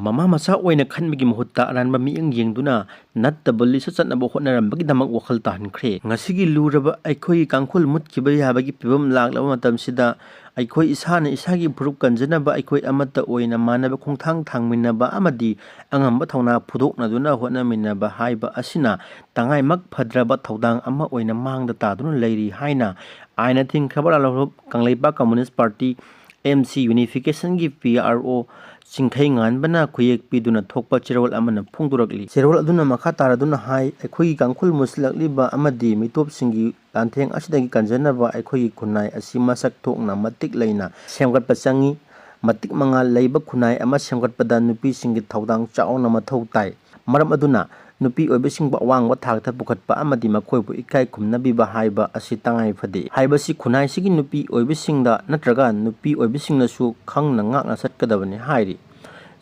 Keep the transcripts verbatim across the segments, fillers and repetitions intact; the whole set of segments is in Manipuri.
ꯃꯃꯥ ꯃꯆꯥ ꯑꯣꯏꯅ ꯈꯟꯕꯒꯤ ꯃꯍꯨꯠꯇ ꯑꯔꯥꯟꯕ ꯃꯤꯠꯌꯦꯡ ꯌꯦꯡꯗꯨꯅ ꯅꯠꯇꯕ ꯂꯤꯆꯠ ꯆꯠꯅꯕ ꯍꯣꯠꯅꯔꯝꯕꯒꯤꯗꯃꯛ ꯋꯥꯈꯜ ꯇꯥꯍꯟꯈ꯭ꯔꯦ꯫ ꯉꯁꯤꯒꯤ ꯂꯨꯔꯕ ꯑꯩꯈꯣꯏꯒꯤ ꯀꯥꯡꯈꯨꯜ ꯃꯨꯠꯈꯤꯕ ꯌꯥꯕꯒꯤ ꯐꯤꯕꯝ ꯂꯥꯛꯂꯕ ꯃꯇꯝꯁꯤꯗ, ꯑꯩꯈꯣꯏ ꯏꯁꯥꯅ ꯏꯁꯥꯒꯤ ꯐꯨꯔꯨꯞ ꯀꯟꯖꯅꯕ, ꯑꯩꯈꯣꯏ ꯑꯃꯠꯇ ꯑꯣꯏꯅ ꯃꯥꯟꯅꯕ ꯈꯣꯡꯊꯥꯡ ꯊꯥꯡꯃꯤꯟꯅꯕ ꯑꯃꯗꯤ ꯑꯉꯝꯕ ꯊꯧꯅꯥ ꯐꯨꯗꯣꯛꯅꯗꯨꯅ ꯍꯣꯠꯅꯃꯤꯟꯅꯕ ꯍꯥꯏꯕ ꯑꯁꯤꯅ ꯇꯉꯥꯏꯃꯛ ꯐꯗ꯭ꯔꯕ ꯊꯧꯗꯥꯡ ꯑꯃ ꯑꯣꯏꯅ ꯃꯥꯡꯗ ꯇꯥꯗꯨꯅ ꯂꯩꯔꯤ ꯍꯥꯏꯅ ꯑꯥꯏꯟꯅ ꯊꯤꯡꯈ꯭ꯔꯕ ꯂꯥꯜꯍꯧꯂꯨꯞ Kangleipak communist party, M C, ꯌꯨꯅꯤꯐꯤꯀꯦꯁꯟꯒꯤ P R ꯑꯣ ꯆꯤꯡꯈꯩ ꯉꯥꯟꯕꯅ ꯈꯨꯌꯦꯛ ꯄꯤꯗꯨꯅ ꯊꯣꯛꯄ ꯆꯦꯔꯣꯜ ꯑꯃꯅ ꯐꯣꯡꯗꯣꯔꯛꯂꯤ꯫ ꯆꯦꯔꯣꯜ ꯑꯗꯨꯅ ꯃꯈꯥ ꯇꯥꯔꯗꯨꯅ ꯍꯥꯏ, ꯑꯩꯈꯣꯏꯒꯤ ꯀꯥꯡꯈꯨꯜ ꯃꯨꯁꯤꯜꯂꯛꯂꯤꯕ ꯑꯃꯗꯤ ꯃꯤꯇꯣꯞꯁꯤꯡꯒꯤ ꯂꯥꯟꯊꯦꯡ ꯑꯁꯤꯗꯒꯤ ꯀꯟꯖꯅꯕ ꯑꯩꯈꯣꯏꯒꯤ ꯈꯨꯟꯅꯥꯏ ꯑꯁꯤ ꯃꯁꯛ ꯊꯣꯛꯅ ꯃꯇꯤꯛ ꯂꯩꯅ ꯁꯦꯝꯒꯠꯄ ꯆꯪꯏ꯫ ꯃꯇꯤꯛ ꯃꯉꯥꯜ ꯂꯩꯕ ꯈꯨꯟꯅꯥꯏ ꯑꯃ ꯁꯦꯝꯒꯠꯄꯗ ꯅꯨꯄꯤꯁꯤꯡꯒꯤ ꯊꯧꯗꯥꯡ ꯆꯥꯎꯅ ꯃꯊꯧ ꯇꯥꯏ꯫ ꯃꯔꯝ ꯑꯗꯨꯅ ꯅꯨꯄꯤ ꯑꯣꯏꯕꯁꯤꯡꯕꯨ ꯑꯋꯥꯡꯕ ꯊꯥꯛꯇ ꯄꯨꯈꯠꯄ ꯑꯃꯗꯤ ꯃꯈꯣꯏꯕꯨ ꯏꯀꯥꯏ ꯈꯨꯝꯅꯕꯤꯕ ꯍꯥꯏꯕ ꯑꯁꯤ ꯇꯉꯥꯏ ꯐꯗꯦ꯫ ꯍꯥꯏꯕꯁꯤ ꯈꯨꯟꯅꯥꯏꯁꯤꯒꯤ ꯅꯨꯄꯤ ꯑꯣꯏꯕꯁꯤꯡꯗ ꯅꯠꯇ꯭ꯔꯒ ꯅꯨꯄꯤ ꯑꯣꯏꯕꯁꯤꯡꯅꯁꯨ ꯈꯪꯅ ꯉꯥꯛꯅ ꯆꯠꯀꯗꯕꯅꯤ ꯍꯥꯏꯔꯤ꯫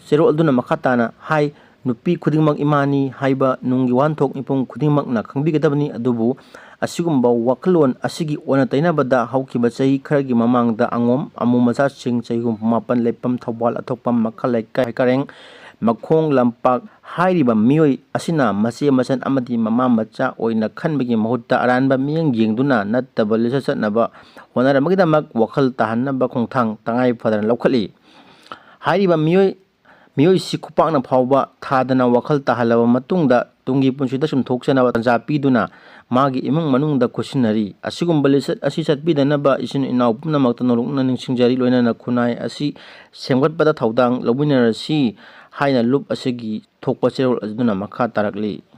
ꯆꯦꯔꯣꯜ ꯑꯗꯨꯅ ꯃꯈꯥ ꯇꯥꯅ ꯍꯥꯏ, ꯅꯨꯄꯤ ꯈꯨꯗꯤꯡꯃꯛ ꯏꯃꯥꯅꯤ ꯍꯥꯏꯕ ꯅꯨꯡꯒꯤ ꯋꯥꯍꯟꯊꯣꯛ ꯃꯤꯄꯨꯝ ꯈꯨꯗꯤꯡꯃꯛꯅ ꯈꯪꯕꯤꯒꯗꯕꯅꯤ꯫ ꯑꯗꯨꯕꯨ ꯑꯁꯤꯒꯨꯝꯕ ꯋꯥꯈꯜꯂꯣꯟ ꯑꯁꯤꯒꯤ ꯑꯣꯟꯅ ꯇꯩꯅꯕꯗ ꯍꯧꯈꯤꯕ ꯆꯍꯤ ꯈꯔꯒꯤ ꯃꯃꯥꯡꯗ ꯑꯉꯣꯝ ꯑꯃꯨ ꯃꯆꯥꯁꯤꯡ ꯆꯍꯤ ꯍꯨꯝꯐꯨ ꯃꯥꯄꯟ ꯂꯩꯐꯝ ꯊꯧꯕꯥꯜ ꯑꯊꯣꯛꯄꯝ ꯃꯈꯥ ꯂꯩꯀꯥꯏ ꯀꯔꯦꯡ ꯃꯈꯣꯡ ꯂꯝꯄꯥꯛ ꯍꯥꯏꯔꯤꯕ ꯃꯤꯑꯣꯏ ꯑꯁꯤꯅ ꯃꯆꯦ ꯃꯆꯟ ꯑꯃꯗꯤ ꯃꯃꯥ ꯃꯆꯥ ꯑꯣꯏꯅ ꯈꯟꯕꯒꯤ ꯃꯍꯨꯠꯇ ꯑꯔꯥꯟꯕ ꯃꯤꯠꯌꯦꯡ ꯌꯦꯡꯗꯨꯅ ꯅꯠꯇꯕ ꯂꯤꯆꯠ ꯆꯠꯅꯕ ꯍꯣꯠꯅꯔꯝꯕꯒꯤꯗꯃꯛ ꯋꯥꯈꯜ ꯇꯥꯍꯟꯅꯕ ꯈꯣꯡꯊꯥꯡ ꯇꯉꯥꯏ ꯐꯗꯅ ꯂꯧꯈꯠꯂꯤ꯫ ꯍꯥꯏꯔꯤꯕ ꯃꯤꯑꯣꯏ ꯃꯤꯑꯣꯏꯁꯤ ꯈꯨꯄꯥꯛꯅ ꯐꯥꯎꯕ ꯊꯥꯗꯅ ꯋꯥꯈꯜ ꯇꯥꯍꯜꯂꯕ ꯃꯇꯨꯡꯗ ꯇꯨꯡꯒꯤ ꯄꯨꯟꯁꯤꯗ ꯆꯨꯝꯊꯣꯛꯆꯅꯕ ꯇꯥꯟꯖꯥ ꯄꯤꯗꯨꯅ ꯃꯥꯒꯤ ꯏꯃꯨꯡ ꯃꯅꯨꯡꯗ ꯈꯨꯠꯁꯤꯟꯅꯔꯤ꯫ ꯑꯁꯤꯒꯨꯝꯕ ꯂꯤꯆꯠ ꯑꯁꯤ ꯆꯠꯄꯤꯗꯅꯕ ꯏꯆꯤꯟ ꯏꯅꯥꯎ ꯄꯨꯝꯅꯃꯛꯇ ꯅꯣꯂꯨꯛꯅ ꯅꯤꯡꯁꯤꯡꯖꯔꯤ, ꯂꯣꯏꯅꯅ ꯈꯨꯟꯅꯥꯏ ꯑꯁꯤ ꯁꯦꯝꯒꯠꯄꯗ ꯊꯧꯗꯥꯡ ꯂꯧꯃꯤꯟꯅꯔꯁꯤ ꯍꯥꯏꯅ ꯂꯨꯞ ꯑꯁꯤꯒꯤ ꯊꯣꯛꯄ ꯆꯦꯔꯣꯜ ꯑꯗꯨꯅ ꯃꯈꯥ ꯇꯥꯔꯛꯂꯤ꯫